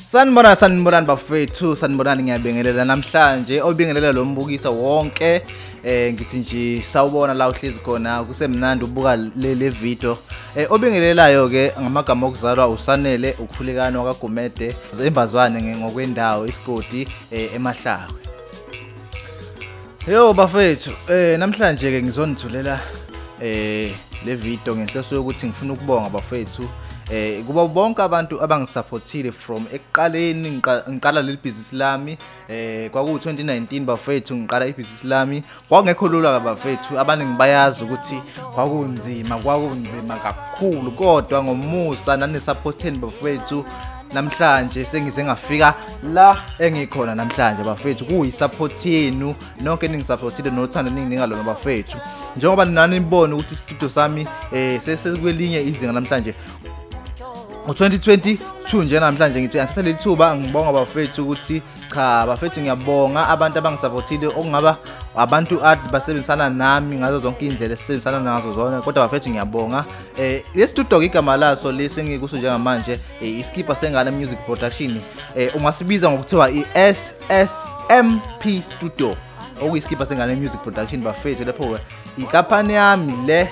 Sanibona sanibonani bafethu, sanibonani, ngiyabingelela namhlanje obingelela lo mbukiso wonke. Ngithi nje sawubona la uhlezi khona kusemnandi ubuka le video. Obingelelayo ke ngamagama okuzalwa uSanele uKhulekani wakaGumede eMbazwane ngokwendawo isigodi eMahlawe. Yo bafethu, namhlanje ke ngizonithulela le video ngenhloso yokuthi ngifuna ukubonga bafethu kuba bonke abantu abangisupportile from ekuqaleni ngiqala leli business lami. Kwaku 2019 bafethu ngiqala ibhizinisi lami, kwakungekho lula bafethu, abaningi bayazi ukuthi kwakunzima kakhulu, kodwa ngomusa nanesupporteni bafethu namhlanje sengize ngafika la engikhona namhlanje bafethu. Kuyisupport yenu nonke ningisupportile nothando ninginika lona bafethu, njengoba nani nibona ukuthi istudio sami sesikwelinye izinga namhlanje ngo-2022 nje. Namhlanje ngithi angithatha leli thuba ngibonga bafethu ukuthi cha bafethu ngiyabonga abantu abangisupportile, okungaba abantu basebenzisana nami ngazo zonke indlela esisebenzisana nazo zona, kodwa bafethu ngiyabonga. Lesi studio igama laso lesi engikuso njengamanje iSkipa Sengane Music Production, ungasibiza ngokuthiwa i-SSMP Studio, okuyiSkipa Sengane Music Production bafethu. Lapho ikampani yami le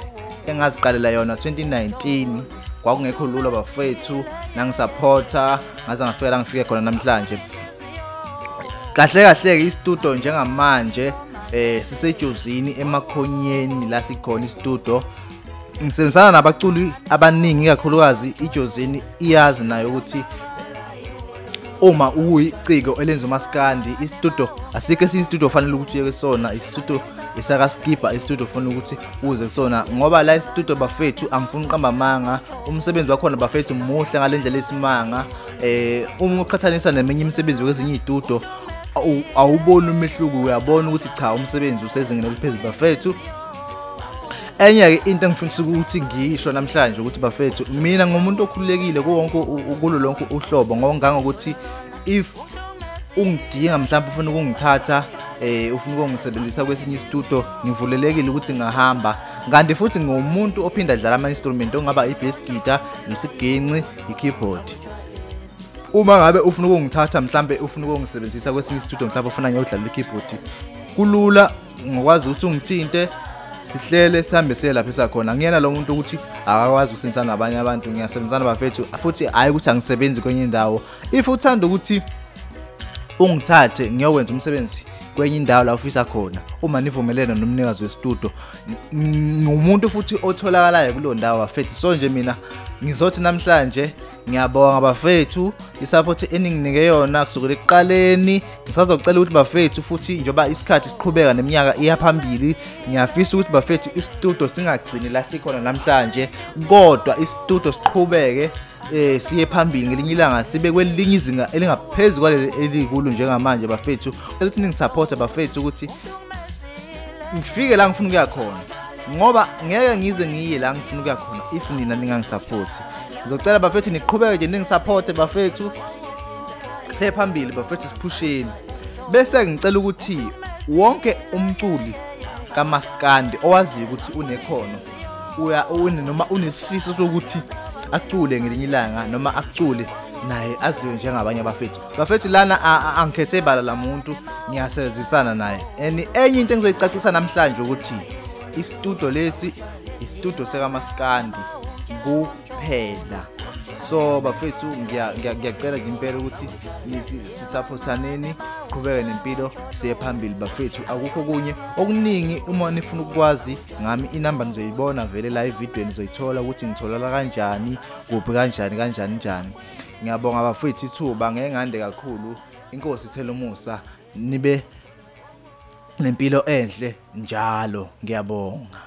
engaziqalela yona 2019, kwakungekho lula bafethu, nangisupporta ngaze ngafika la ngifike khona namhlanje. Kahle kahle ke istudio njengamanje siseJozini eMakhonyeni la sikhona istudio. Ngisebenzisana nabaculi abaningi, kakhulukazi iJozini iyazi nayo ukuthi uma uyiciko elenza umaskandi istudio asikho esinye istudio fanele ukuthi uye kusona, istudio esakaSkipa, istudio ufuna ukuthi uze kusona, ngoba la istudio bafethu angifuni uqamba amanga, umsebenzi wakhona bafethu muhle ngalendlela esimanga. Uma uqhathanisa neminye imisebenzi kwezinye izitudio awuboni umehluko, uyabona ukuthi cha umsebenzi usezingeni eliphezulu bafethu. Enye-ke into engifisa ukuthi ngisho namhlanje ukuthi bafethu mina ngumuntu okhululekile kuwonke kulo lonke uhlobo, ngongangokuthi if ungidinga mhlawumbe ufuna ukungithatha ufuna ukungisebenzisa kwesinye istudio, ngivulelekile ukuthi ngahamba. Kanti futhi ngumuntu ophinda adlala ama-instrument ongaba i-bass guitar, isiginci, i-keyboard. Uma ngabe ufuna ukungithatha mhlambe ufuna ukungisebenzisa kwesinye istudio, mhlawumbe ufuna ngiyodlala i-keyboard, kulula, ngokwazi ukuthi ungithinte sihlele sihambe siye lapho esakhona. Ngiyena lo muntu ukuthi akakwazi ukusebenzisana nabanye abantu, ngiyasebenzisana bafethu, futhi hhayi ukuthi angisebenzi kwenye indawo. If uthanda ukuthi ungithathe ngiyokwenza umsebenzi kwenye indawo la ufisa khona, uma nivumelene nomnikazi westudio, ngumuntu futhi otholakalayo kuleyo ndawo bafethu. So nje mina ngizothi namhlanje ngiyabonga bafethu isupport eninginike yona kusukela ekuqaleni. Ngisazocela ukuthi bafethu futhi njengoba isikhathi siqhubeka neminyaka iya phambili, ngiyafisa ukuthi bafethu istudio singagcini la sikhona namhlanje, kodwa istudio siqhubeke siye phambili, ngelinye ilanga sibe kwelinye izinga elingaphezulu kwaleli elikulo njengamanje bafethu. Ukuthi ningisupport bafethu ukuthi ngifike la ngifuna ukuya khona, ngoba ngeke ngize ngiye la ngifuna ukuya khona if nina ningangisupport. Ngizocela bafethu niqhubeke nje ningisupport bafethu, siye phambili bafethu, siphusheni. Bese ngicela ukuthi wonke umculi kaMaskandi owaziyo ukuthi unekhono uya une noma unesifiso sokuthi acule ngelinye ilanga noma acule naye aziwe njengabanye abafethu, bafethu lana angikhethe ibala lamuntu, ngiyasebenzisana naye. And enye into engizoyicacisa namhlanje ukuthi istudio lesi istudio sekaMaskandi kuphela. So bafethu ngiyacela nje impela ukuthi sisupportaneni, qhubeke nempilo siye phambili bafethu. Akukho okunye okuningi, uma nifuna ukwazi ngami inamba nizoyibona vele la evidweni, nizoyithola ukuthi ngitholakala kanjani, kuphi, kanjani kanjani njani. Ngiyabonga bafethu ithuba, ngeke ngande kakhulu. Inkosi ithele umusa, nibe nempilo enhle njalo. Ngiyabonga.